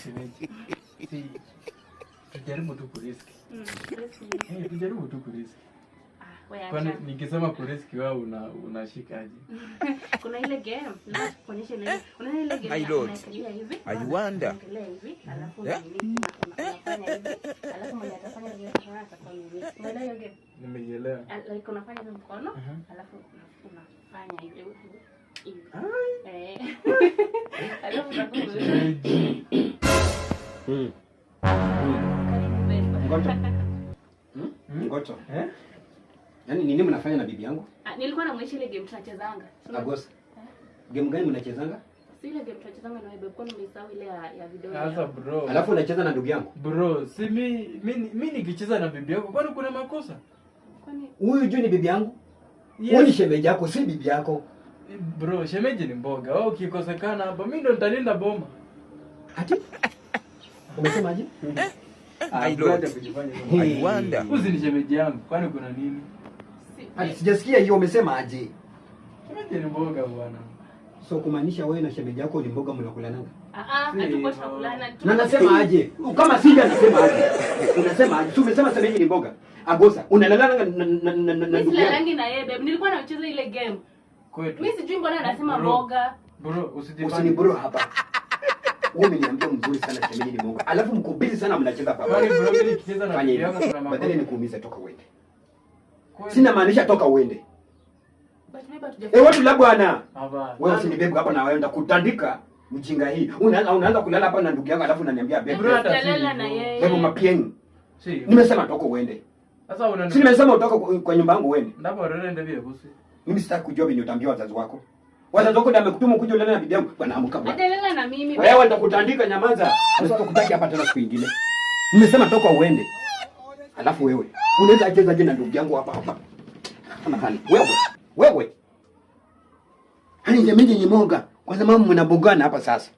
Shemeji. Si tujaribu tu kurisk. Risk ni- Eh, tujaribu tu kurisk. Ah, wewe Kwani acha. nikisema kurisk wewe unashikaje? Kuna ile game, nataka kuonyesha ile. Unaona ile game My ya lord. unaekelea hivi? I wonder. Unaekelea hivi, alafu Eh? nini, unafanya hivi, alafu mwenye atafanya vile atakuwa nini. Umeelewa hiyo game? Nimeielewa. Ah, like unafanya hivi mkono, alafu unafanya hivi hivi. Eh. Alafu utakuwa Shemeji. Karibu, babe. Ngoto. Ngoto. Eh? Yaani nini mnafanya na bibi yangu? Ah, nilikuwa namuonyesha ile game tunachezanga. Agosa. Game gani mnachezanga? Si ile game tunachezanga na wewe babe, kwani umeisahau ile ya vidole? Sasa bro. Alafu unacheza na ndugu yangu. Bro, si mi nikicheza na bibi yako kwani kuna makosa? Kwani Huyu juu ni bibi yangu. Yes. Huyu ni shemeji yako, si bibi yako. Bro, shemeji ni mboga. Wewe ukikosekana hapa mimi ndo nitalinda boma. Ati? Umesemaje? Ah, My bro, lord. acha kujifanya hivyo. I wonder. Huyu ni shemeji yangu, kwani kuna nini? Si Ati sijasikia hiyo, umesema aje? Shemeji ni mboga bwana. So kumaanisha wewe na shemeji yako ni mboga mnakulananga? Ah ah, Si hatuko hivyo. tunakulana. Na nasema aje? Kama sija nasema aje? Unasema aje? Si umesema shemeji ni mboga. Agosa, unalalanga na Mimi ndugu yangu. silalangi na yeye, babe. Nilikuwa nacheza ile game. Kwetu. Mimi sijui mbona anasema Bro. mboga. Bro, usijifanye. Usinibro hapa. Wewe umeniambia mzuri sana shemeji ni mboga. Alafu mko busy sana mnacheza Kwani pamoja. bro, mimi nikicheza na Fanya bibi hivi. yako kuna Badala makosa? nikuumize, toka uende. Kweli? Sina maanisha toka uende. But babe, hatuja Eh, watu la bwana. Hapana. Wewe usinibebe hapa na wewe nitakutandika mjinga hii. Unaanza kulala hapa na ndugu yangu alafu unaniambia bebe. Bro, hata si Sijalala na hivyo. yeye. Bebe mapieni. Si hivyo. Nimesema toka uende. Sasa unani Si nimesema utoka kwa nyumba yangu uende. Ndapo rere ndivyo busi. Mimi sitaki kujua venye utaambia wazazi wako. Wazazi wako ndio amekutuma kuja ulale na bibi yangu. Bwana, amka bwana. Hajalala na mimi. Wewe nitakutandika, nyamaza. Sitakutaki hapa tena siku nyingine. Nimesema toka uende. Alafu wewe unaweza cheza je na ndugu yangu hapa hapa? Kama hali. Wewe. Wewe. Hani jamii ni moga. Kwa sababu mnabogana hapa sasa.